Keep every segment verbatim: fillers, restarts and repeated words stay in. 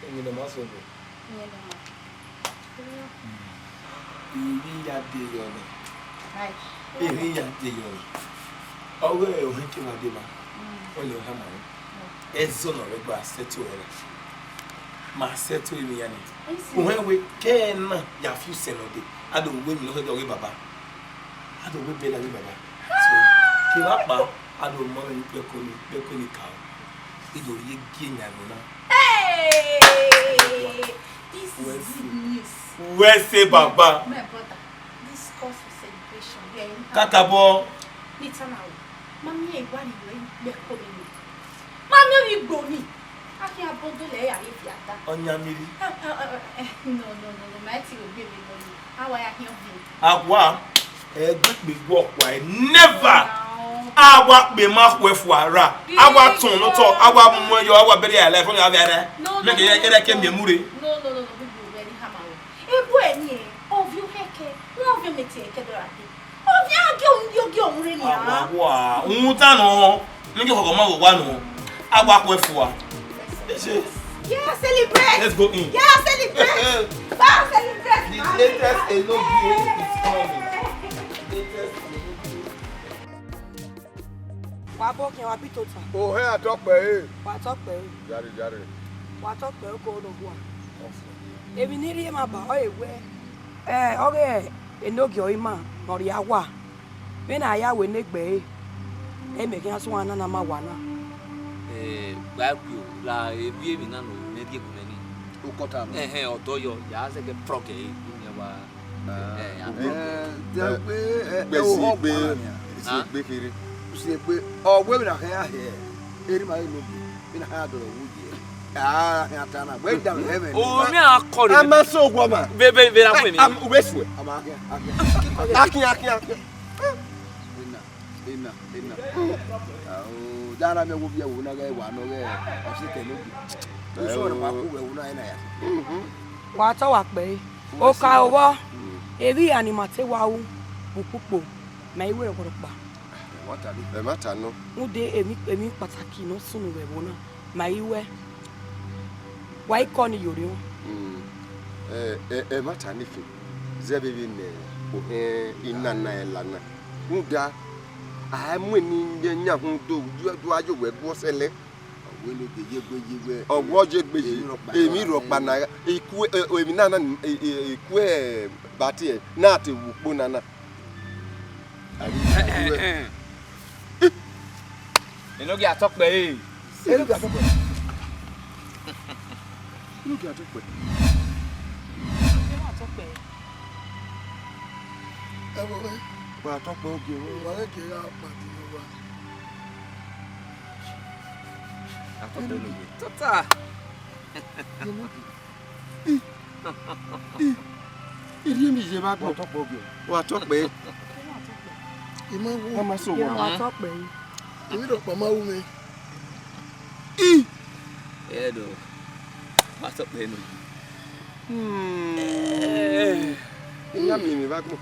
Emwi ne ọ ma sẹ obọ. Emwi ya de yọ nẹ. Emwi ya de yọ nẹ. Ọghe ọhẹn ke ma de ma. Ọ lẹ ọha ma rẹ. Ẹzọ nọ rẹ gba sẹto ẹre. Ma sẹto emwi ya ni. Uhẹn wẹ kẹ na ya fi usẹ nọ de. A do wẹ emwi nọ khẹ dọ ghe baba. A do wẹ bẹla ghe baba. So, kevbe akpa, a do mọ vbene ikpẹko ni, ikpẹko ni ka. I do rhie gie yan ẹvbo na. Hey! This is good news. Wẹ se baba. My brother, this calls for celebration. We are in Kakabọ. Ni tama o. Ma miẹn iwa ni wẹ ikpẹko ni. Ma miẹn ovbi igbo ni. A khian bọdọ lẹ ya rhie fiata. Ọyan mi rri. Ah, ah, ah, ah, eh, no, no, no, no, ma i ti ro gbe emwi nọ ni. A wa ya khian ovbi. A wa, ẹgbẹkpe wọ ọkpa, never. No. A wa kpe ma khuẹ fua ra. A wa tọn ne otọ, a wa mu ẹyọ, a wa bury your life, ọni a vbe rẹ. No, no, no, no. Mẹ kẹ, no, ẹ rẹ ke no. Miẹn mu rre. No, no, no, no, we go very hammer. Ebu eni e, ovbi ohẹkẹ, wọn ovbi ọmẹtiẹ ẹkẹ dọra de. Ovbi a gie ohun, gie, gie ohun rre nia. Awa, awa, uhunmwu ta nọ, ne gie khọkhọ ma vbe owa nọ, a wa khuẹ fua. Ese. Yeah, celebrate. Let's go in. Yeah, celebrate. Ba celebrate. The latest Enogie is coming. Latest Enogie. Wa bọ khian, wa bi tota. Ohẹn atọkpẹ ẹre. Wa tọkpẹ ẹre. Jare, jare. Wa tọkpẹ ẹre, oko ne owa. Emwi ne I rhie ma ba, ọ re wẹ, ẹ, ọghe Enogie ọre ima ne ọ rhia wa. Vbene a ya wẹ ne egbe ẹre, ẹ mẹ khian suẹn nana ma wa na. Eh, gba gue o, la evbi emwi na ne ọ mwẹ gie gu mwẹ ni. Ukọta nọ. Ẹhẹn, ọdọ yọ, ya zẹgẹ prọk ẹre, gu mwẹ wa. Ah. Eh, ya prọk. Eh, eh, gbẹsi egbe, si egbe kherhe. Si egbe, ọ wẹ emwi na khian ya hẹ, erriọ ima ghi ne ogie, emwi na khian ya dọlọ wu ye. Ah, khian ta na, wẹ da mwẹ ẹmwẹ. O, mi a kọ re. A ma sẹ owa ma. Vbe, vbe, vbe ra fu emwi. Am, u vbe suẹ. A ma khian, a khian. A khian, a khian, a khian. Ena, ena, ena. Ah, o, da ra mẹ wo viẹ wo na ghẹ wa nọ ghẹ, ọ si kẹ ne ogie. U sẹ ọmwa ku vbe ẹvbo na ẹna ya. Wa tọ wa kpẹre. Oka vbọ, evbi iran ni ma te wa ru vbe ukpukpo, ma i wẹ rhọkpa. Ẹmwata nọ. Rhunmwuda emwi, emwi kpataki ne ọ sunu vbe ẹvbo na, ma i wẹ, wa i kọ ni ye orhiọn. Mm. Ẹ, ẹ, ẹmwata ni khin, zẹ vbene ohẹn inana ẹla na. Rhunmwuda, a mu eni yan hun do, do a ye owẹ guọ sẹlẹ. Ọ wẹ ne ogie ye egbe ye wẹ. Ọ wẹ ọ ye egbe ye. Emwi rhọkpa na. Emwi rhọkpa na, ikue, e, emwi na na, e, e, ikue, e, bati ẹ, na te vbe ukpo na na. Enogie atọkpẹ ẹre. Enogie atọkpẹ. Enogie atọkpẹ. Enogie atọkpẹ. Ẹ vbọ mwẹ? Wa atọkpẹ ogie mwẹ. Wa ghẹ gie gha kpadi ne owa. Atọkpẹ Enogie. Tota. Enogie. I, i, i rhie emwi ye vbe agbọn. Wa tọkpẹ ogie. Wa tọkpẹ. I ma wu. Wa ma sẹ owa. Wa tọkpẹ. Emwi rhọkpa ma ru mwẹ. I. Ẹdọ. Wa tọkpẹ nọ. Hmm. I ya miẹn emwi vbe agbọn.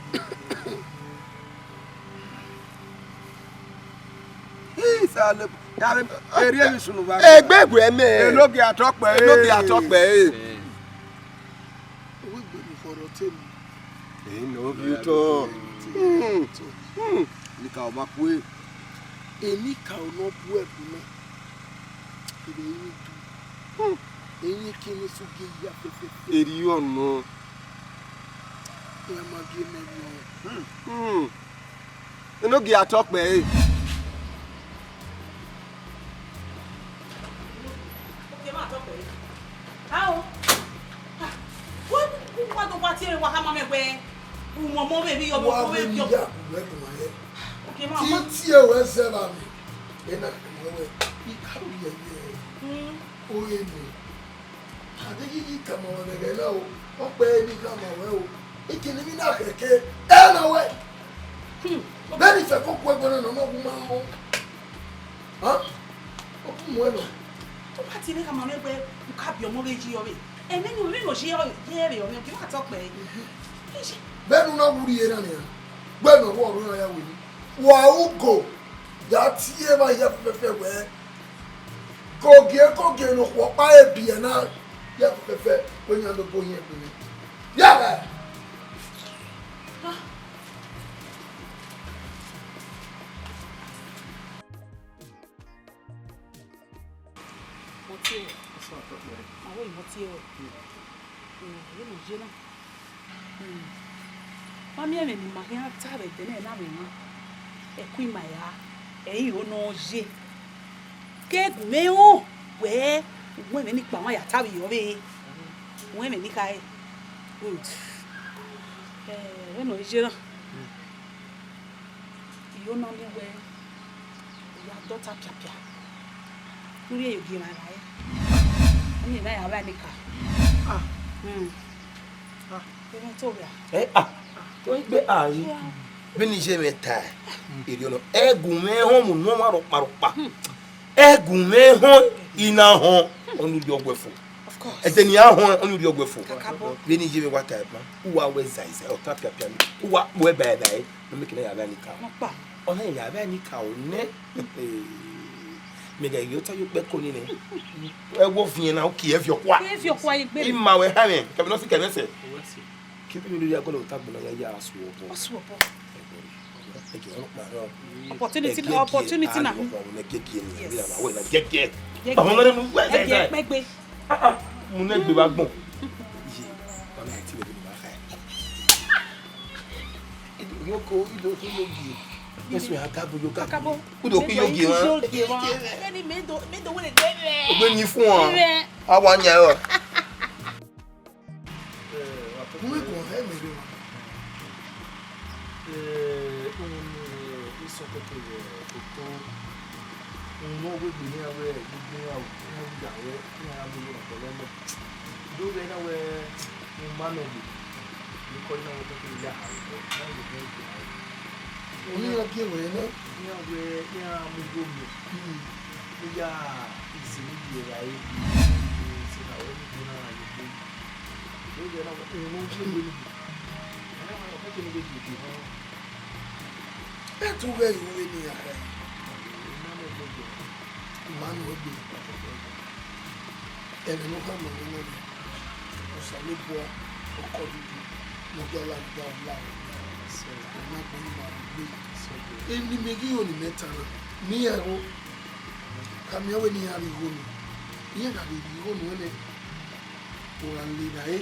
Isale, ya vbe, erriọ emwi sunu vbe agbọn. Egbe gu ẹmẹ. Enogie atọkpẹ ẹre. Enogie atọkpẹ ẹre. Uwegbe ni fọrọ te mi. Eno bi otọ. Hmm. Hmm. Enikaro ma kue. Enikaro ne ọ bu ẹbu na. Kevbe emwi du. Hmm. Emwi ke ne su gie ya fẹfẹfẹ. Erriọ nọ. Iran ma gie mẹ vbe ọnrẹn. Hmm. Enogie atọkpẹ ẹre. Oke, ma tọkpẹ ẹre. Ao. Ah, wẹ, wẹ, wa do wa tie wa khama mẹ wẹ, u mọmọ mwẹ vbe iyọ, wa mwẹ vbe iyọ. Ya, wẹ, kọ ma yẹ. Oke, ma, ma. Tie wẹ zẹ vba mẹ. Ena kọ ma wẹ. I ka ru yẹ yẹ. Hmm. O ye mẹ. A deghẹ I ghi tama ruẹ vbe ẹghẹ na o, ọ kpẹre ne I khama ruẹ o. Ikine emwi na khẹke, ẹ na wẹ. Hmm. Vbene I fẹko ku egbe na nọ, ọ gu ma họn. Hàn? Ọ gu muẹn nọ. Ọ ma tie mwẹ khama mwẹ wẹ, u ka biẹ ọmọ vbe yi ọvbe. Ẹmwẹ ne u vbe nọ yi ọvbe, yi ẹre ọmọ, ọ ghi wa tọkpẹ. Mhm. Iye. Vbene u na wu rhie na nian, wẹ ne ọ rhuọ ọrhuẹ na ya wẹ ni. Wa ugo, ya tie emwa hia fẹfẹfẹ wẹ, kogie kogie ne okhuo ọkpa re biẹ na, Ya fẹfẹ, wẹ yan do bo hin egbe nẹ. Ya ghẹ. Mọtie. Awe mọtie. Vbene ọ ye na. Ma miẹn ẹmwẹ ne ima khian ta vbe ẹdẹnẹrẹ na vbe emwa, ẹko ima ra, ẹ i ro ne ọ ye. Ke gu mwẹ rẹn wẹẹ, u wẹ ẹmwẹ ne ikpa mwa ya ta vbe irẹn ọvbehe, u wẹ ẹmwẹ ne I khare. Good. Eh, vbene ọ ye na, I ho na miẹn wẹẹ, u ya dọ ta piapia. U rhie ye ogie emwa evbare. Ọni na ya vba ẹmwẹ ka. Ah. Hmm. Ah. Emwi to vbe a? Eh, ah. Wẹ gbe a yi. Vbene I ye mwẹ ta, erriọ nọ. Ẹgu mwẹ họn mu ne ọmwa rhọkpa rhọkpa. Ẹgu mwẹ họn, I na họn, ọni u rhie ọghe fo. Of course. Ẹdẹ ne I ra họn, ọni u rhie ọghe fo. Kakabọ. Vbene I ye mwẹ wa ta ẹban, u wa wẹ zaizae, ọ ta piapia ni, u wa kpọe baebae, ne ọ miẹn ke na ya vba ẹmwẹ ka. Nọkpa. Ọ na ya vba ẹmwẹ ka o nẹ. Mẹ ghẹ ghi otọ ye ukpẹ ko ni nẹ. Ẹ wo viẹn na, u kie viọ kua. Kie viọ kua ye egbe. I ma wẹ ha mwẹ, kẹmẹ nọ si kẹmẹ sẹ. Kevbe ne u rhirhi ya gualọ vbe otọ agbọn na ya ya suọ obọ. Ọ suọ obọ. Opportunity, opportunity na. Yes. Ẹgiẹgiẹ. Ẹgiẹgiẹ. Kpẹgbe. Ah, ah. Mu ne egbe vbe agbọn. Ye, ọna ti vbe ma kha. Ido yoko, ido ku yogie. Eso ya gabo yo gabo. Kakabọ. Udo ku yogie wa. Yogie wa. Ẹni me do, me do wele gbe. Ogbe ni fun wa. Awa nya ro. Uwẹ guan hẹ mẹ rre wa. Eh, unu ni, eh, isọn kẹkẹ vbe oto. Unu ne ọ wegbe ne iran wẹ, gbogbo iran o, iran gha wẹ, iran gha mu ye ọkpọlọ nẹ. Do vbe na wẹ, u ma nọ gbe. Ni kọ iran wẹ kẹkẹ ya ha vbe, na wẹ kẹkẹ ya ha vbe. Unu iran gie wẹ nẹ. Iran wẹ, iran mu igho miẹn. Hmm. Iran izi ni gie ra e. Izi na wẹ ni gie na ra ye gbe. Ẹdẹ ughẹ I ru vbene iran kha ẹre, I ma nọ egbe. Ẹmwẹ ne ọ khama mwẹ nọ, Osanobua, ọkọ dudu, ne ọ gia la vbe ọvbaro, ọ ma gbe ima rhie egbe. Eni mẹ ghi ro ne imẹ ta na, ne iran ro, khama iran wẹ ne iran rhie igho nuẹn, iran gha vbe rhie igho nuẹn nẹ. U gha le evbare,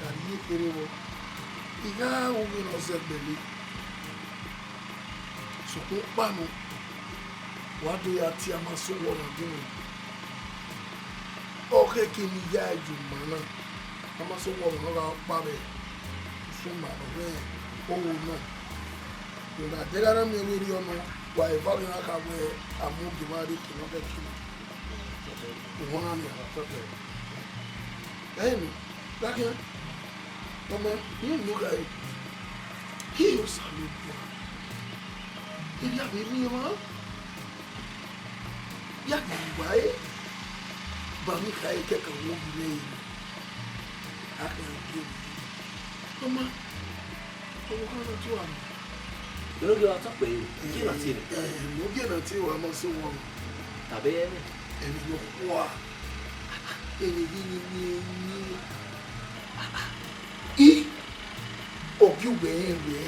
gha rhie kherhe vbọ, I gha ru vbene ọ zẹ gbẹlẹ. Sokpan ọkpa nọ, wa do ya tie Amasowa ọmwa gun mwẹ. Ọ khẹke ne I ya ye uma na, Amasowa ọmwa ne ọ gha ọkpa vbe usun ima ne ọ rre owa na. Rhunmwuda ẹdẹ gha na miẹn vberriọ nọ, wa eva ghi na kha wẹ a mu ogie mwa rre eke ne ọ khẹke na. Uhunmwu na nian. Ẹi nọ, gha khian, ọ ma rẹn unu gha re, hie Osanobua, erriọ vbe miẹn mwa, ya ghi wa re, ba mi kha re kẹkan wo ghi mwẹ re, a khian gie vbe, ọ ma, ọvbokhan na tu a mẹ. Enogie wa tọ kpẹre, gie na tie mwẹ. Eh, enogie na tie wa, Amasowa. Taba ẹmwẹ. Ẹmwẹ nọkhua. Ẹmwẹ ghi ni ni ni. I, ọ gie uwẹ rẹn wẹ.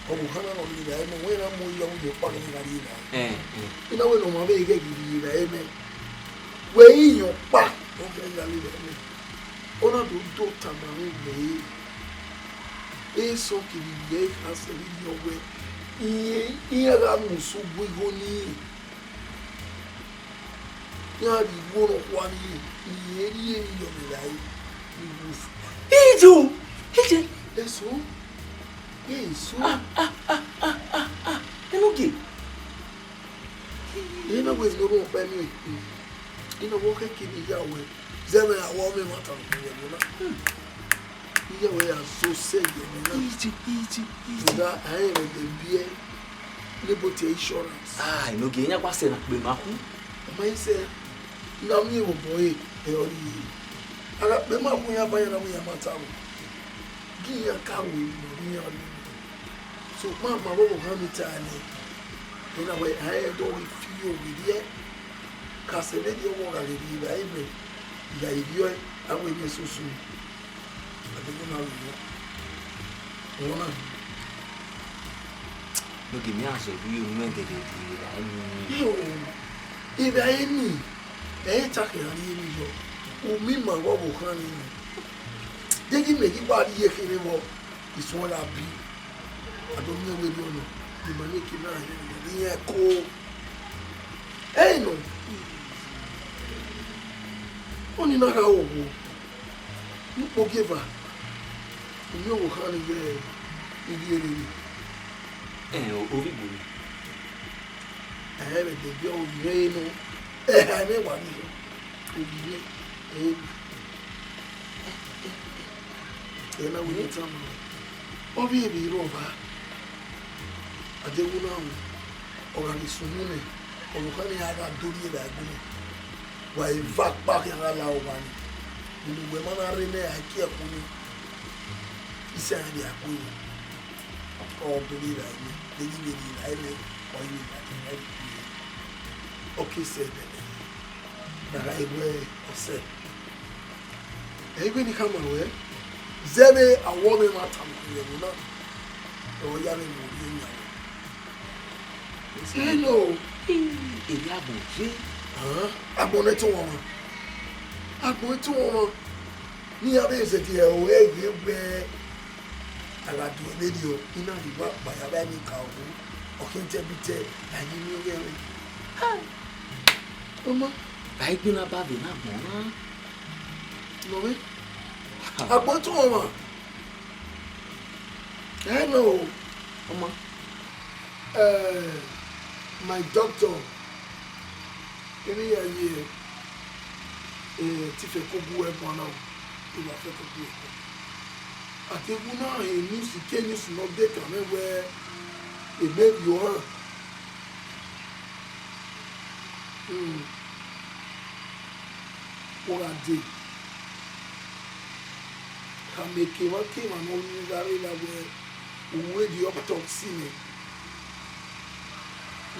Ọvbokhan na nọ rhie evbare mẹ, wẹ na mu iyọ vbe ọkpa ne I gha rhie evbare. Eh, eh. I na wẹ ne ọmwa vbe ghẹ ghi rhie evbare mẹ. Wẹ iyẹn ọkpa, ọ ghi gha rhie evbare mẹ. Ọ na do do tama mwẹ wẹẹ, eso kevbe ivbi ẹre kha sẹ vberriọ wẹẹ, irẹn, iran gha mu sẹ uwu igho nii, iran rhie igho nọkhua nii, irẹn rhie emwi yọ vbe evbare, ni wo fu. Iye o, iye. Eso, eso. Ah, ah, ah, ah, ah, ah. Enogie. Ena wẹ ne orhunmwu ọkpa miẹn, ena wẹ ọ khẹke ne I ya wẹ, zẹ vbe a wa ọmọ ẹmwata ne ọ wẹ ẹvbo na. Hmm. I ya wẹ ya zẹ osẹe ye ẹmwẹ na. Iye, iye, iye. Rhunmwuda a rẹn ẹmwẹ ne biẹ, ne ebo tie insurance. Ah, enogie, iran gba sẹ na kpe ma khu. Ọ ma i sẹ, na miẹn vbe obọ ẹre, ẹ ọ rhie. A gha kpe ma khu, iran ba iran na wẹ iran ma ta vbo. Gie iran ka ru emwi ne ọ rhie iran rre. Sokpan ma vbe ọvbokhan ni ta nẹ, ena wẹ a rẹn do ghi fi iyovbi rriẹ, ka sẹ vberriọ wẹ ọ gha ghi rhie evbare mẹ, Gha ivbiọ, a wẹ emwi ẹsosu, a deghẹ na vbe iyọ. Ọmọ na, ne ogie mẹ a zọ vbe unu ẹdẹdẹdẹ, evbare ni. Yo, evbare ni, ẹ i ta khian rhie emwi yọ, u miẹn ima vbe ọvbokhan nii. Deghẹ imẹ ghi wa rhie kherhe vbọ, isuẹn gha bi, a do miẹn wẹ erriọ nọ, de ima miẹn eke na rhie emwi yọ, iran ẹko. Ẹi nọ, ọnii na gha ru owo. Ne ukpogieva, u miẹn ọvbokhan nii vbe I rhie rere. Ẹn, o, ovbi Igbo ni. Ẹ, vbe ẹdẹ ovbi mwẹ nọ, ẹ, ẹmwẹ wa ni, ovbi mwẹ, ẹ, ẹ na wẹ ne tama. Ovbi emwi rre ọvba, a deghẹ u na ru, ọ gha ghi sunu nẹ, ọvbokhan nii a gha do rhie vbe agbọn. Wa eva ọkpa khian gha la owa ni, ne uwẹ ma na rre nẹ, a i kie ẹkun ni, isẹ a rhie akpo yi, ọ do rhie vbe agbọn, vbe ghi vbe rhie vbe agbọn, ọ i vbe vbe agbọn, ọ i vbe rhie. Ọ ke sẹ ẹdẹ nẹ, na gha re wẹ ọ sẹ. Ẹ i wẹ ne I khama ruẹ, zẹvbe awọ mwẹ ma tama uwẹ ẹvbo na, ọ ya vbe mu orhiọn yan ruẹ. Hello. Erriọ agbọn ye. Hàn, agbọn ne te wọn wọn. Agbọn ne te wọn wọn. Ne iran vbe zẹdẹ ẹre ghe wẹ a gha do ẹmwẹ rriọ, I na rhie uwa kpa ya vbe ẹmwẹ ka wu, ọ khian tẹ bi tẹ, a ye miẹn ọghe ẹmwẹ. Hai! Ọma, a i gbinna ba vbe ne agbọn na. Nọ mwẹ. Agbọn ne te wọn wọn. Ẹ nọ o. Ọma. Eh, my doctor, emwi ya ye, eh, te I fẹ ko gu ẹre guan na o, I wa fẹ ko gu ẹre guan. A te wu na rẹn news, ke news nọ de kan mwẹ wẹ, e Mary Ohan. Hmm. Ọ gha dee, khama emwa ke emwa ne ọ ru gha rre na wẹ, u wẹ the autopsy nẹ,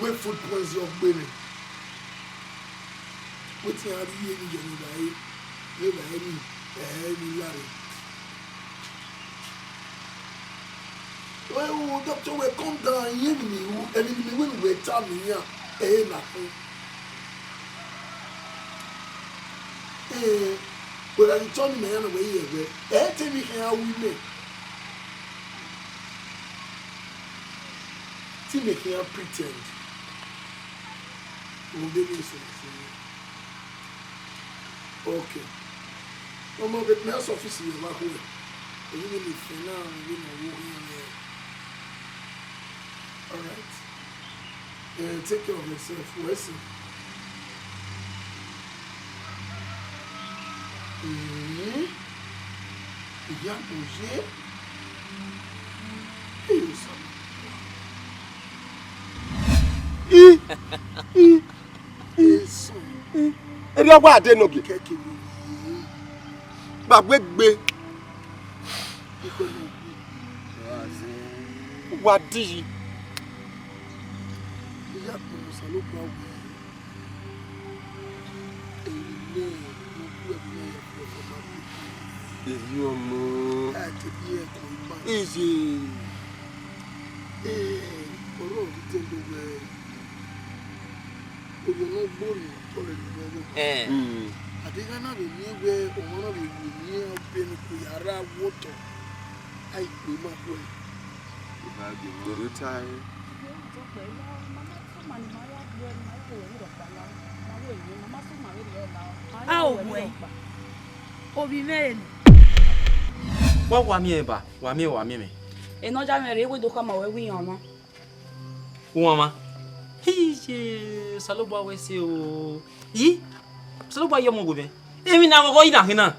wẹ food poison ọ gbe nẹ, wẹ te iran rhie emwi yọ ne evbare, ne evbare ni, ẹ i re emwi lare. Wẹ, u doctor, wẹ calm down, I rẹn emwi ne I ru, emwi ne I wẹ ne uwẹ tama iran, ẹre na khin. Eh, wẹ gha ghi tọ ne imẹ iran nọ wẹ, I rẹn wẹ, ẹ i te emwi khian ru imẹ. Te imẹ khian pretend. Rhunmwuda emwi eso na sẹ. Okay. Ọmọ, vbe mẹ ọsẹ ọfisi ye wa khuẹ. Emwi ne I fẹ na, emwi ne ọ wo khian mwẹ. All right. Eh, take care of yourself. Wẹ sẹ. Eh, iya kpo ye. Hey, son. I, i, i, i. Erriọ wa de nogie. Gba wẹ gbe. Wa di yi. Iya kpo Osanobua wẹ, ẹre ne ọ gu ẹvbo na ya fẹfẹ ma bi. Eyi ọmọ. A te bi ẹko ima. Iye. Eh, ọrọre ọ rhie te do wẹ, ovbi ne ọ gbe orhiọn tọlọ ne ọ ghe ọba. Eh. Mm. A deghẹ a na vbe miẹn wẹ ọmwa na vbe ru emwi iran ọbe ne uku ya rra vbe otọ, a i kpe ima khuẹ. Dede ta ẹre. A o wẹ, ovbi mwẹ rre nọ. Wa, wa miẹn ba, wa miẹn, wa miẹn mwẹ. Enọja mwẹ rre, wẹ do khama wẹ wẹ iran ọmwa. Uwanmwa. Iye, Osanobua wẹ sẹ o. Yi, Osanobua ye ọmọ gbe mwẹ. Emwi ne a ghọghọ yi na khin na.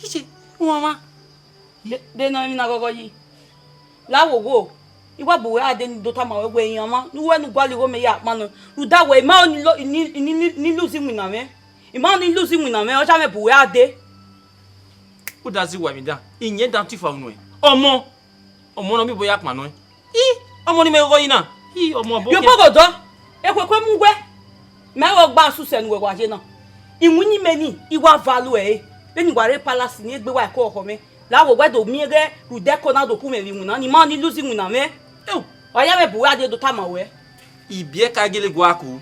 Iye, uwanmwa. De, de nọ emwi ne a ghọghọ yi. La wo wo, I wa bu wẹ a dee ne I do tama wẹ wẹ iran ọmwa ne uwẹ ne u gualọ igho mẹ ya kpa nọ, rhunmwuda wẹ I ma ni lo-, ni, ni, ni, ni lose iwinna mwẹ. I ma ni lose iwinna mwẹ, ọ ya mwẹ bu wẹ a dee. U da zẹ uwa emwi dan, I yẹn dan tufa unu ẹn. Ọmọ, ọmọ ne ọ miẹn obọ ya kpa nọ ẹn. I, ọmọ ne imẹ ghọghọ yi na. I, ọmọ ọbọ. Ye khian. Okpoghodọ, ekhue ekhue mu wẹ. Mẹ i gha gba asuse ne uwẹ wa ye na. Iwinna imẹ ni, I wa value ẹre. Vbene I wa rre palace ni egbe wa ẹko ọkhọ mwẹ. La wo wẹ do miẹn ghẹ rhunmwuda ẹko na do ku mwẹ vbe iwinna ni, ma ni lose iwinna mwẹ. Ew, ọ ya mwẹ bu wẹ a dee do tama ruẹ. Ibiẹka gele gua ku.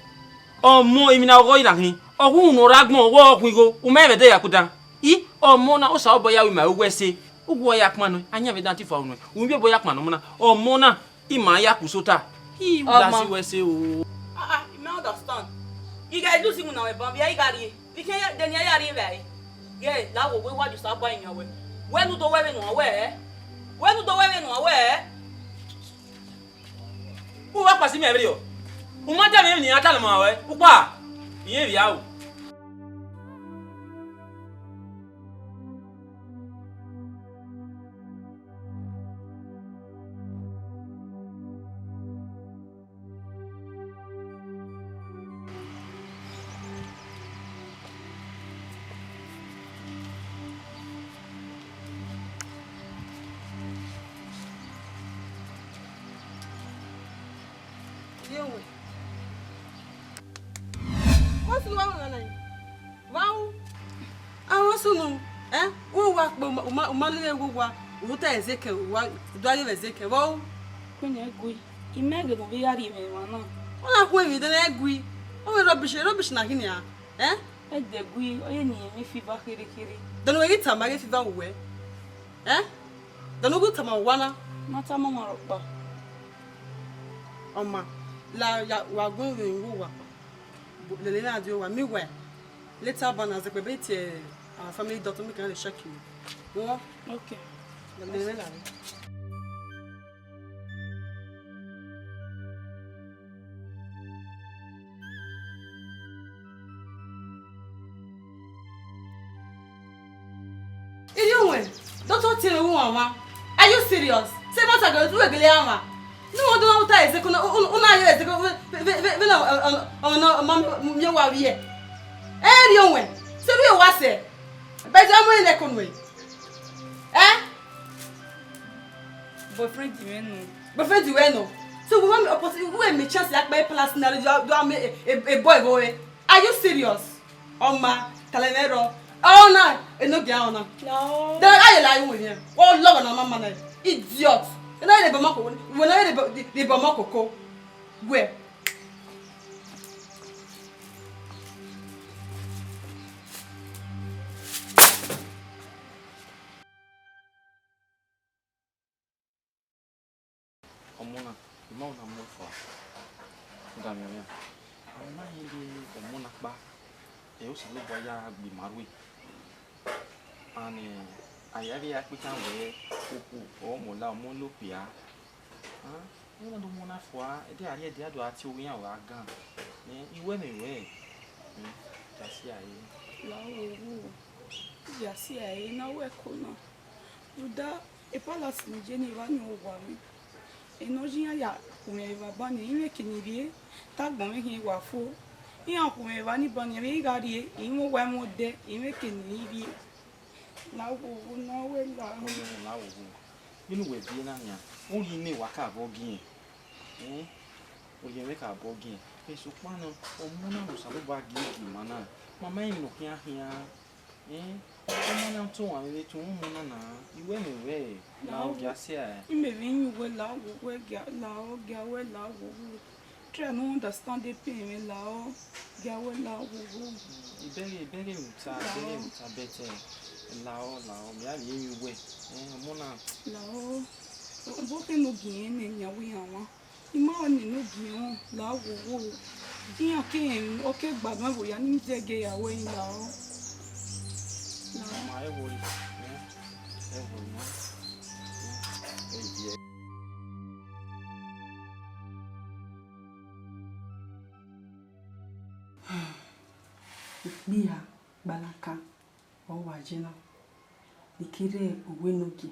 Ọmọ emwi ne ọ ghe na khin, ọ wu unu ra agbọn, ọ wu ọ khuigho, u ma rẹn vbe ẹdẹ ya kuda. I, ọmọ na, Osanobua ya ru ima ru wẹ ẹse, u gu ọ ya kpannọ, a yan vbe dan ti fa unu, u miẹn obọ ya kpannọ ọmọ na, ọmọ na, ima ya ku sota. I, u da Ọmọ. Si wẹ ẹse o. Ah, ah, I ma understand. I gha lose iwinna mwẹ ban, vbe I gha rrie? Vbe I khian ya, de ne I ya rrie vbe ẹre? Ghẹ, la wo wẹ, wa ye Osanobua yan wẹ. Wẹ ne u do wẹ vbene u wẹ, ẹ? Wẹ ne u do wẹ vbene u wẹ, ẹ? U wa kpasi mẹ vberriọ. U ma tama emwi ne I ya tama ruẹ, u kpa, irẹn vbe aro. Iye owe. What's wrong, Nana? Vbe a ru? Aro sunu, ẹ? U wa kpe, u ma, u ma, u ma lele uwu owa, u ru ta ẹzekẹ, u wa, u do gha ye vbe ẹzekẹ, vbe a ru? Queen Egui, I ma ghe ne u vbe ya rhie mwẹ emwa na. Ọ na khu emwi, de ne Egui. Ọ ghe rubbish, rubbish na khin nian, ẹ? Ẹdẹ Egui, ọ ye ne irẹn mwẹ fever kherhe kherhe. De ne u ghi tama ghe fever ru wẹ, ẹ? De ne u ghi tama owa na? Ma tama ọmwa rhọkpa. Ọma, la ya, wa gu vbe uwu owa. Lele na die owa, meanwhile, later on, as ekpe be tie our family doctor, make I check you. Wọ? Okay. Lele na. Iriọnwẹ, doctor tie mwẹ uwanmwa. Are you serious? Se ma ta gẹ, u gele a mwa. Ne u do na ta ẹzekẹ, u na, u na ye ẹzekẹ, vbe, vbe, vbe, vbe na, ọ, ọ, ọ, ọ, ọ ma miẹn owa vbiẹ. Ẹ, Iriọnwẹ, se vbe owa sẹ? Bẹghe a mu ẹre nẹ ẹko nuẹn. Ẹ? Boyfriend mwẹ nọ. Boyfriend wẹ nọ. So, we want opportunity, we may chance ya kpe palace na, do, do, am, e, e, e boy go, eh? Are you serious? Ọma, talẹ mwẹ rọ. Ọ na, enogie ọ na. No. De a ye la yu wẹ. O lọghọ na mama na. Idiot. Ena ye bọ ma ko, wẹ na ye bọ, bọ ma koko. Wẹ. Ọmọ na, I ma na mu ẹn fua. Damian, ọ ma rẹn ghe ọmọ na kpa, ẹ, Osanobua ya gbe ima rue. And, eh, a ya vbe ya kpe itan wẹẹ, okhuo ọmọ la, ọmọ la okpia. Ah, ẹ na do mu na fua, ẹdẹ a rrie ẹdẹ a do gha tie owa iran gha gan. Eh, I wẹ mẹ wẹ, eh, ya si a re. La wo wo, ya si a re, na wẹ ẹko na. Rhunmwuda, e palace ne I ye ne evba ni owa mwẹ. Ene ọ ye iran ya khu mwẹ evba ban ni, I mwẹ eke ne I rrie, te agbọn mwẹ khian wa fo. Iran khu mwẹ evba ni ban ni, ẹmwẹ I gha rrie, I mwẹ owa, I mwẹ odẹ, I mwẹ eke ne I rrie. La wo wo, na wẹ la wo. Ọmọ na wo wo. Vbene uwẹ biẹ na nian, u rhie ine wa ka vbọ gi ẹn. Ẹn? Oye mwẹ ka vbọ gi ẹn. Sokpan na, ọmọ na ne Osanobua gie gie ima na, ma ma rẹn emwi ne ọ khian khian. Ẹn? Ọmọ na tọn uwa vbe tọn ọmọ na na, I wẹ mẹ wẹ, la ogia sia. I mẹ vbe yin uwẹ la wo, wẹ gia la o, gia wẹ la wo wo. Try ne u understand the pain mwẹ la o, gia wẹ la wo wo. Ibẹghe, ibẹghe emwi ta, ibẹghe emwi ta bẹtẹ. La o, la o, mẹ a vbe yin uwẹ. Ẹn, ọmọ na. La o, obọ kẹ ne ogie ẹre nẹ, yan wẹ iran mwa. I ma rẹn nene ogie ẹre, la wo wo. Iran ke rẹn, ọ ke gbadun ẹvbo ya ne I zẹgiẹ ya wẹ la o. La o. Ma ẹ wo, ẹ, ẹ wo ma. Ẹ, ẹ biẹ. Ikpia gbalaka, ọ wa ye na. I ke rre owẹ enogie,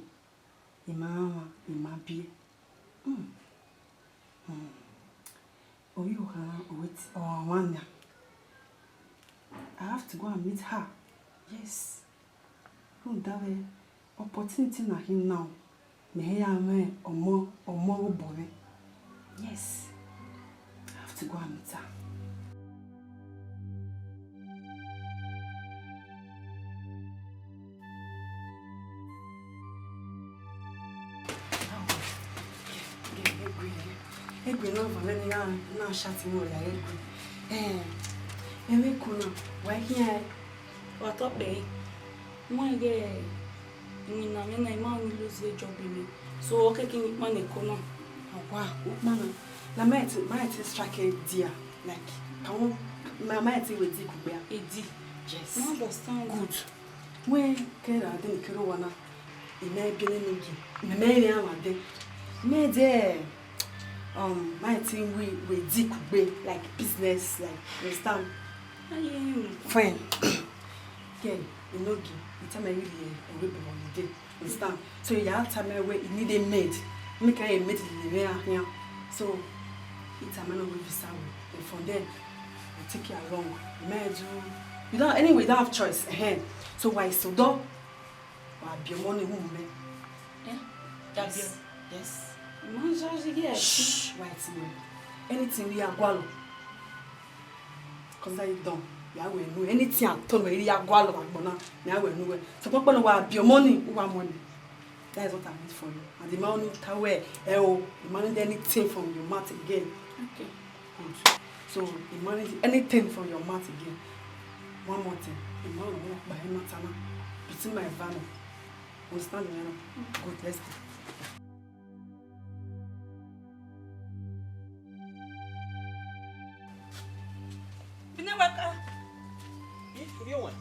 I ma rhan ọmwa, I ma biẹ. Hmm. Hmm. Ovbi okhan, ọ ti, ọ mwa nian. I have to go and meet her. Yes. Rhunmwuda vbe opportunity na khin now, mẹ hẹ ya mwẹ ọmọ, ọmọ vbe obọ mwẹ. Yes. I have to go and meet her. Egbe na vanlẹ ne I na, na chat mwẹ ya egbe. Eh, ẹmwẹ Eko na, wa i khian ẹn? Wa tọ kpẹre. Wẹ ghẹ iwinna mwẹ na, I ma ni lose job mwẹ. So, ọ kẹkẹ ne I kpannẹ Eko na. Awa, ukpana. Na ma te, ma te strike idea. Like, I want, ma, ma te we di kugbe a. Edi. Yes. I understand. Good. Wẹ kẹrẹ a de ne kẹrẹ owa na. I ma biẹ ne mi gi. I ma rẹn a wa de. I ma de, um, ma te we, we di kugbe, like, business, like, you understand? Aye. Fine. Girl, I no gi. I tell my really, eh, we be holiday. Understand? So, you have time where you need a maid. Make a maid in the area here. So, it's a man of visa. And from there, I take you along. You may do. You don't, anyway, you don't have choice. Ehen. So, why so do? Wa biẹ ọmọ ni hu mẹ. Eh? Yes. Yes. Man, just, yes. Shh, why it's me? Anything we are gualo. Cause I don't. Ya we nu. Anything at all, we ya gualo agbọn na. Ya we nu we. So, papa no wa biẹ ọmọ ni, u wa mọ ni. That is what I need for you. And the man who tell we, eh, oh, the man need anything from your mouth again. Okay. Good. So, the man need anything from your mouth again. One more thing. The man who buy him matter now. Between my van. Understand me now? Good, let's go. Bine waka. Ih, ivbi owa.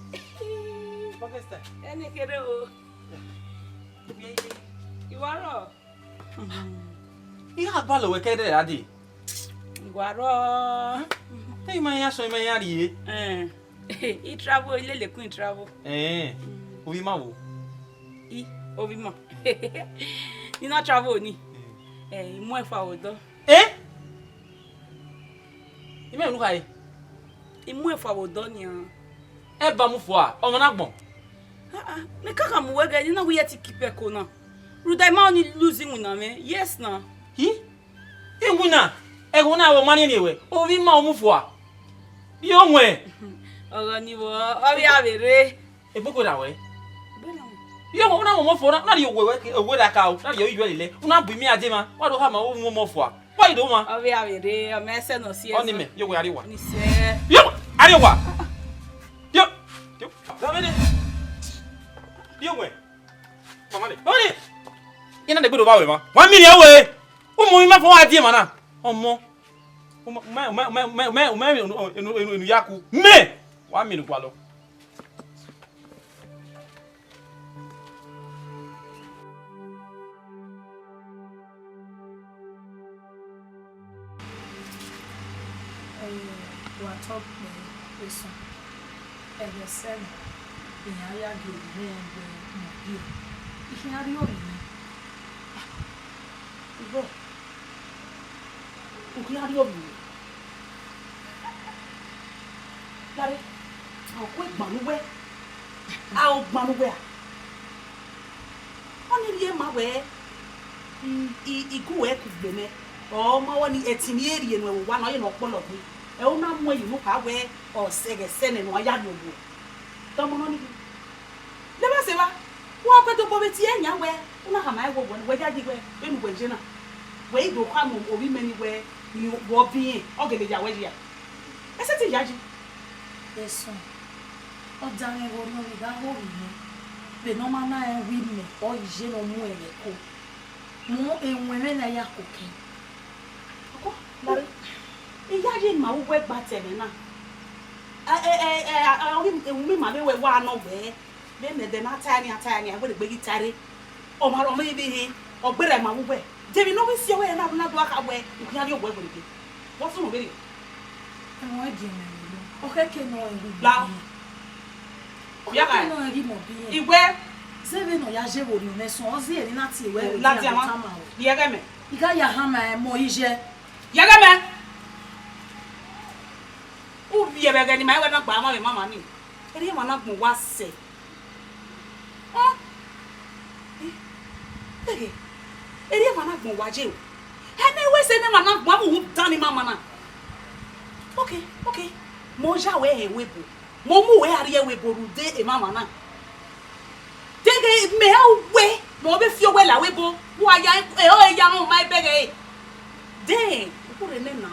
Pakistan. Ẹni kere o. Iwa rọ. Iran ba lọ wẹ kẹdẹ ra de. Iwa rọ. Te ima ya sọ ima ya rie. Eh. I travel, i lele kun i travel. Eh. Ovbi ima wo? I, ovbi ima. I na travel ni. Eh, i mu ẹfua vbe odọ. Eh? I mẹ unu khare. I mu ẹfua vbe odọ nian. Eva mu fua, ọmwa na gbọn. Ah, ah, mẹ ka khama uwẹ ghẹ, ne I na wẹ I ya te keep Eko na. Rhunmwuda I ma ni lose iwinna mwẹ. Yes na. Hi? Iwinna? Ẹghẹ na wẹ ọ ma rhiẹnrhiẹn wẹ, ovbi ima ọ mu fua. Yo wẹn. Ọghọ ni vbo, ọ vbe a vbe rre. Egboko ra wẹ. Yo wẹn, u na mu ọmọ fua, u na rhie owe wẹ, owe ra ka o, u na rhie oyi yuẹ lele, u na bu imi a dema, wa do khama u mu ọmọ fua. Wa i do ma. Ọ vbe a vbe rre, ọ ma ẹsẹ ne ọ si ẹzọ. Ọni mẹ, yo wẹ, a rrie owa. Ni sẹ. Yo, a rrie owa. Yo, yo, yo wẹ. Mama le. Ọni. I na de gbe do ba wẹ ma. Wa mi rhie owe. U mu ima fua wa die ma na. Ọmọ. U ma, u ma, u ma enu, enu, enu, enu ya ku. Mẹ. Wa mi enu gualọ. Ẹ, wa tọ kpẹre, esan. Ẹghẹ sẹ nẹ, iran ya gie owa mwẹ gbe mẹ ọgie. I khian rrie ovbi mwẹ. Ah, igho, u khian rrie ovbi mwẹ. Lare, a ho gban ne uwẹ, a ho gban ne uwẹ a. Ọni rhie ma wẹ, I, I, I gu uwẹ kugbe mẹ, ọ ma wẹ ni ẹtin ni rhie nuẹn vbe owa nọ, ọ ye ne ọ kpọlọ gbe. Ẹ, u na muẹn ye unu kha wẹ ọ sẹ ẹghẹ sẹ nẹ ne ọ ya rrie owa. Tọmọ nọ ni. Levba sẹ evba, wa gu ẹdẹ obọ vbe tie yan wẹ, u na khama ẹn wẹ, wẹ ya yi wẹ, vbene uwẹ ye na. Wẹ i do khama ovbi mẹ ni wẹ, ni wẹ ọ biẹ irẹn, ọ gele ya wẹ yi a. Ẹ sẹtin yayi. Esan, ọ danmwẹ vbe orhiọn ne I gha ho vbe mwẹ, vbene ọ ma na rẹn wẹ imẹ ọ ye ne ọ mu ẹn vbe ẹko. Mu ewẹn mwẹ na ya koko ẹn. Ọkọ, lare, I yayi ma uwẹ gba ta ẹmwẹ na. Ẹ, ẹ, ẹ, ẹ, a, a, ewumi ma vbe wẹ wa nọ wẹ, vbene ẹdẹ na ta ẹre, a ta ẹre, a wẹ ne egbe ghi ta ẹre. Ọ ma rhọnmwẹ ivbi hin, ọ gberra ma vbe uwẹ. De emwi ne ọ vbe si ẹwẹ na, na do gha kha wẹ, u khian rrie owa werriegbe. Vbọ sunu vberriọ? Ẹmwẹ gie mwẹ vbe unu. Ọ khẹke ne ọ rẹn ghi mọ biẹ. Ọ khẹke ne ọ rẹn ghi mọ biẹ. Iwẹ. Zẹ vbene ọ ya ye vbe orhiọn mwẹ sọn, ọ zẹ emwi na tie wẹ vbe ladian ma. Tama wẹ. Rhie ẹghẹ mẹ. I gha ya hama ẹn mọ iye. Rhie ẹghẹ mẹ. U vbiẹ vbe ẹghẹ ne ima i wẹ na gba mwa vbe mama ni. Erriọ emwa na gbọn uwa sẹ. Hẹn? Deghe, erriọ emwa na gbọn uwa ye o. Ẹmwẹ wẹ sẹ ne emwa na gbọn, avbe uhunmwu dan ni mama na. Okay, okay. Mẹ ọ ya wẹ hẹ ẹvbo. Mẹ ọ mu wẹ a rrie ẹvbo rhunmwuda emwamwa na. Deghe mẹ ọ wẹ, mẹ ọ vbe fi owẹ la ẹvbo. Wa ya, ẹ, ọ ya rhan ma ẹbẹghe ẹre. Then, ukhu rre nẹ na,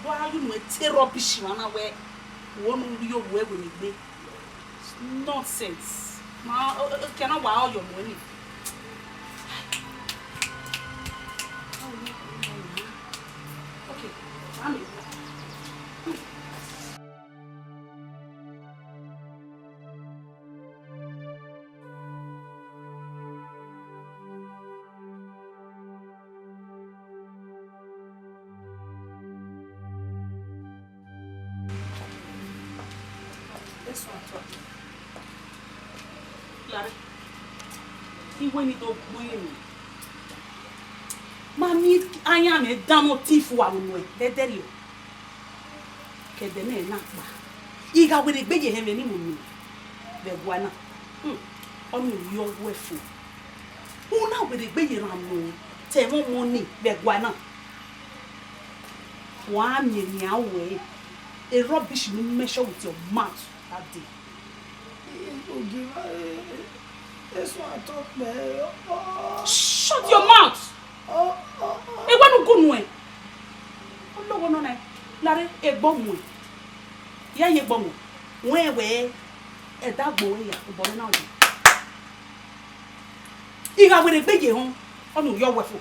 do a yu nuẹn te rubbish mwa na wẹ, uwẹ ne u rhie owa ẹvbo ne egbe. Nonsense. Ma, o, o, o, kẹ na wa ọyọ mu ẹre. Okay, mami. Eso a tọ. Lare, iwe ni do gbe emi. Ma miẹn ayan mwẹ dan ọtẹn ifu aro nuẹn dẹdẹrriọ. Ke ẹdẹ ne na kpa, I gha werriegbe ye hẹ mwẹ ni mu unu vbe ẹguae na. Hmm, ọ ni rhie ọghuẹ fo. U na werriegbe ye rhan unu te ẹmwẹ ọmọ ni vbe ẹguae na. Wa miẹn emwi a wẹ, a rubbish you mention with your mouth that day. Ogie, eso a tọ kpẹ. Shut your mouth! Ewe nu gu nuẹn. Ologho nọ nẹ, lare egbe ọmuẹn. Ya ye egbe ọmuẹn. Wẹ wẹ ẹdẹ agbo ya obọ na ọdẹ. I gha werriegbe ye họn, ọ ni rhie ọghuẹ fo.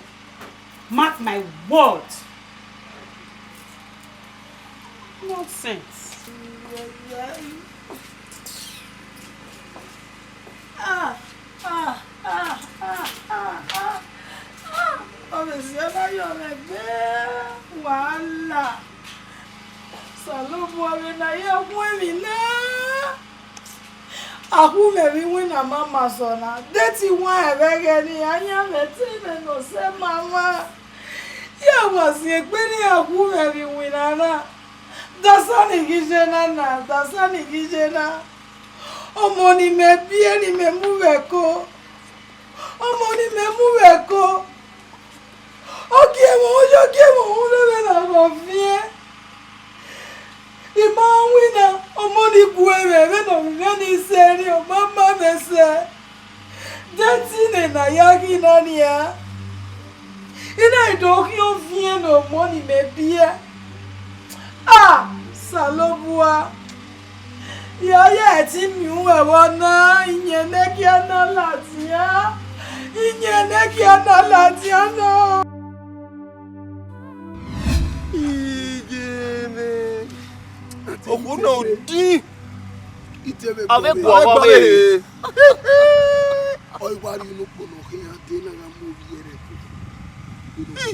Mark my word. Nonsense. Ah, ah, ah, ah, ah, ah, ah. Ọmọ esi ọna yọ mwẹ gbe wàhálà. Osanobua, vbene a ya gu emwi na, a khu mwẹ vbe iwinna ma ma sọ na, de te I wan ẹvbo ẹghẹ ne iran yan mwẹ te mwẹ ne ọ sẹ ma mwa. Ya wa si egbe ne iran khu mwẹ vbe iwinna na. Dasa ni ghi ye na na, dasa ni ghi ye na. Ọmọ ne imẹ biẹ ne imẹ mu vbe ẹko. Ọmọ ne imẹ mu vbe ẹko. Ọ gie mwẹ, ọ ya gie mwẹ, ọ rre vbe na vbe ọ viẹn. I ma winna, ọmọ ni gu mwẹ, vbene ọ vbe mwẹ ni sẹ ni, ọ ma ma mwẹ sẹ. De te nene a ya ghi na nian? I na do khian oviẹn ne ọmọ ne imẹ biẹ. Ah, Osanobua, ya ya ẹtin miẹn uwẹ vbọ na, iyẹn ne kia na ladian, iyẹn ne kia na ladian nọ. Iye mwẹ. Okhuo na odin. Ọ vbe guọghọ vbe. Ọ i wa rhie unu kpolo khian de na gha mu ovbi ẹre ẹko. Ovbi mwẹ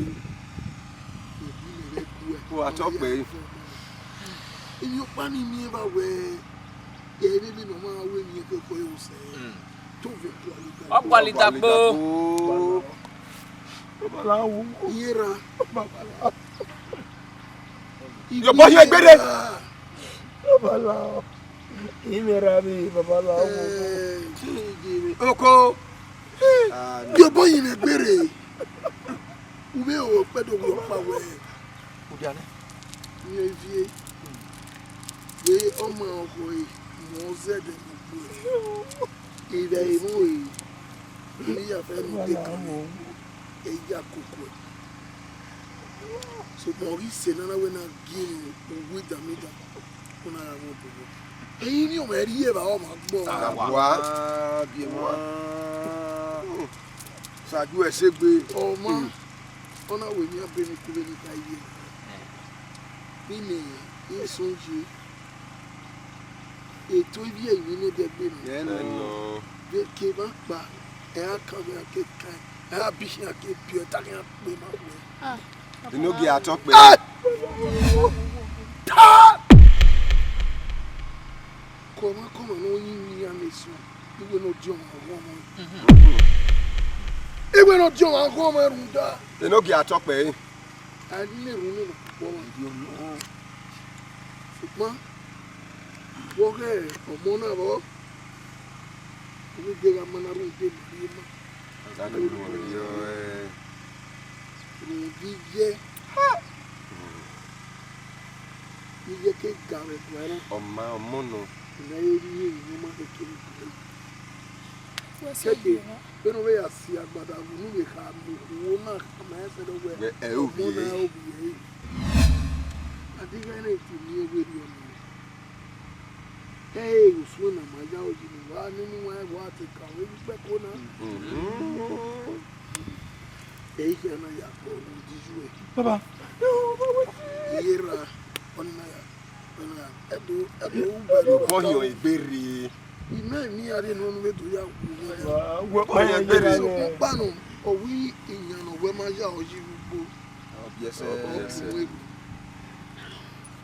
vbe gu ẹe. Wa tọ kpẹre. Emwi ọkpa ni miẹn vbe wẹ, ẹre vbene ọ ma wẹ emwi ẹko ẹko ẹre sẹ. Mm. To vbe gualọ. Ọ gualọ idagbo. Babalao. Iye ra. Babalao. Your boy here, gbede. Babalao. Imẹ ra vbe babalao. Eh, oko. Your boy here, gbede. U vbe ro kpẹdogho ọkpa wẹ. Udia nẹ. Miẹn ivie. Ye ọmọ ọkhọ e, mọ zẹdẹ mu gbe. Ivẹ emọ e, ne I ya fẹ mu de kan, e ya koko. Sokpan ọ ghi sẹ ne a na wẹ ne a gie ne uwu idamidan, ọ na gha mwẹ obọ. Ẹyin ni ọmọ ẹre evba ọmọ agbọ. Wa. Wa. Sa ju ẹse gbe. Ọma, ọ na wẹ emwi abe ne ikuvbe ne I kha ye. Vbene I sọn ye, eto ivbi ẹrinmwi ne dẹgbe nọ. Yẹ nọ. Vbe ke emwa kpa, ẹ ra kan vbe a ke kan, ẹ ra bi khian ke biẹ, ta khian kpe ma wẹ. Ah, Enogie a tọ kpẹre. Ta! Kọmwa kọmwa ne ọ yin iran ne sunu, iwẹ ne ọ diọn ọmwa ọghọmwa. Iwẹ ne ọ diọn ọmwa ọghọmwa rhunmwuda. Enogie a tọ kpẹre. A i na erhunmwu ne ọ kpọ ọmwa. Sokpan, vbe ọ ghẹ ọmọ na vbọ, ọ vbe gha ma na rhunmwuda ma rhie ma. Rhunmwuda iyẹ, ha! Iyẹ ke ga vbe ẹguae na. Ọ ma ọmọ nọ. Ne a ye rhie emwi ne ọ ma khẹke vbe ẹguae. Kẹke, vbene ọ vbe ya si agbada vbe unu vbe kha mu okhuo na, ma ẹsẹ dọ wẹ, wẹ, ẹ, ọmọ ovbi na ẹre. Ovbi ẹre. A deghẹ ne te miẹn vberriọ nii. Ẹ i re osuẹn ne a ma ya ro yi ne uwa nene uwa, wa te ka vbe vbe ikpẹko na. Mhm. Ẹ i khian na ya kpọ vbe odiju ẹre. Baba. Iye ra, ọni na ya, ọni na ya. Ẹdo, ẹdo, u bẹghe. Obọ hiọn egbe rre. Imẹ emwi a rhie ne ọ nu vbe do ya wu mwẹ. Wa, wa, wa, ya egbe rre. So, ọkpa nọ, ọ wẹ iyan ne ọ wẹ ma ya ro yi vbe ugbo. Ọ biẹ sẹ, ọ biẹ sẹ.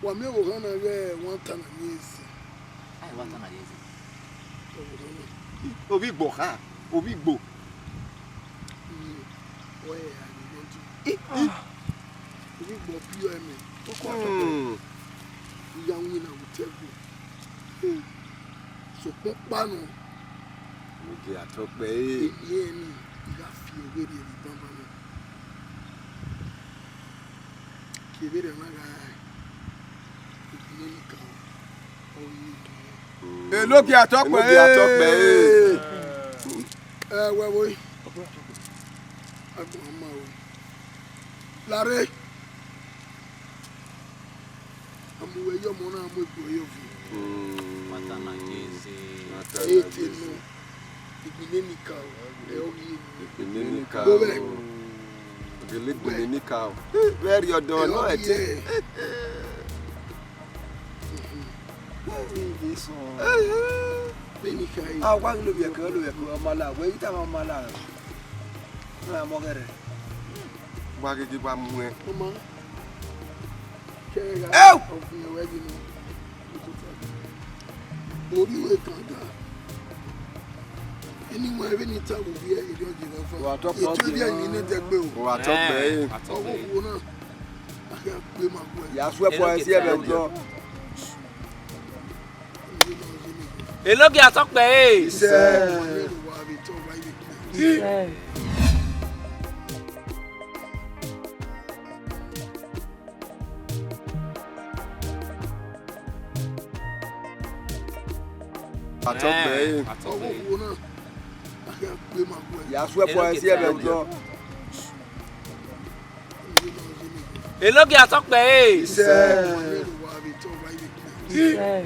Wa miẹn vbe ohan na ghẹ one thousand na miẹn eze. Aye, one thousand na ye eze. Ovbi Igbo kha, ovbi Igbo. Ni, wẹ ya ni nọ tu. Ovbi Igbo bi ọe mẹ. Hmm. Iya winna vbe otọ ẹvbo. Sokpan ọkpa nọ. Enogie Atọkpẹ, e. Eni ẹni, I gha fi ẹre vberriọ vbe banbanna. Ke vberriọ na gha, Enogie Atọkpẹ, e. Enogie Atọkpẹ, e. Ẹ wẹ vbo? Agbọn ma o. Lare. A mu wẹ ye ọmọ na mu egbe ọyọvbi. Hmm. Mata na ye eze. Mata na ye eze. Ete nọ. Igbineni ka o, ẹ ọ ghi eni. Igbineni ka o. Gele igbineni ka o. Vbe ẹre ọdọ nọ ẹte. Vbene I kha re. A wa ghi lo vbiẹ kẹ, lo vbiẹ kẹ, ọ ma la, wẹ i tama ọ ma la. Na mọ gẹrẹ. Wa ghi ghi wa mu ẹn. Ọma. Kẹgha. Ẹu! Ọfumwẹ wẹ ghi nọ. Orí ìwé kan ga. Ẹni wọn ẹvẹ ni ta wò bí ẹ, èrè ọjẹ bá fa. Wà á tọ́ pọ̀ ètò ìdí ẹ̀yìn ní tẹgbẹ́ o. Wà á tọ́ pẹ̀ ẹ́. Ọwọ́ wo náà? A kẹ́ pé máa gbọ́ ẹ. Yà á sún ẹ̀pọ̀ ẹ sí ẹ̀bẹ̀ ọjọ́. Enogie Atọkpẹ, e. Iṣẹ́. Iṣẹ́. Atọkpẹ, e. Atọkpẹ. Yà á sún ẹ̀pọ̀ ẹ sí ẹ̀bẹ̀ ọjọ́. Enogie Atọkpẹ, e. Iṣẹ́. Iṣẹ́.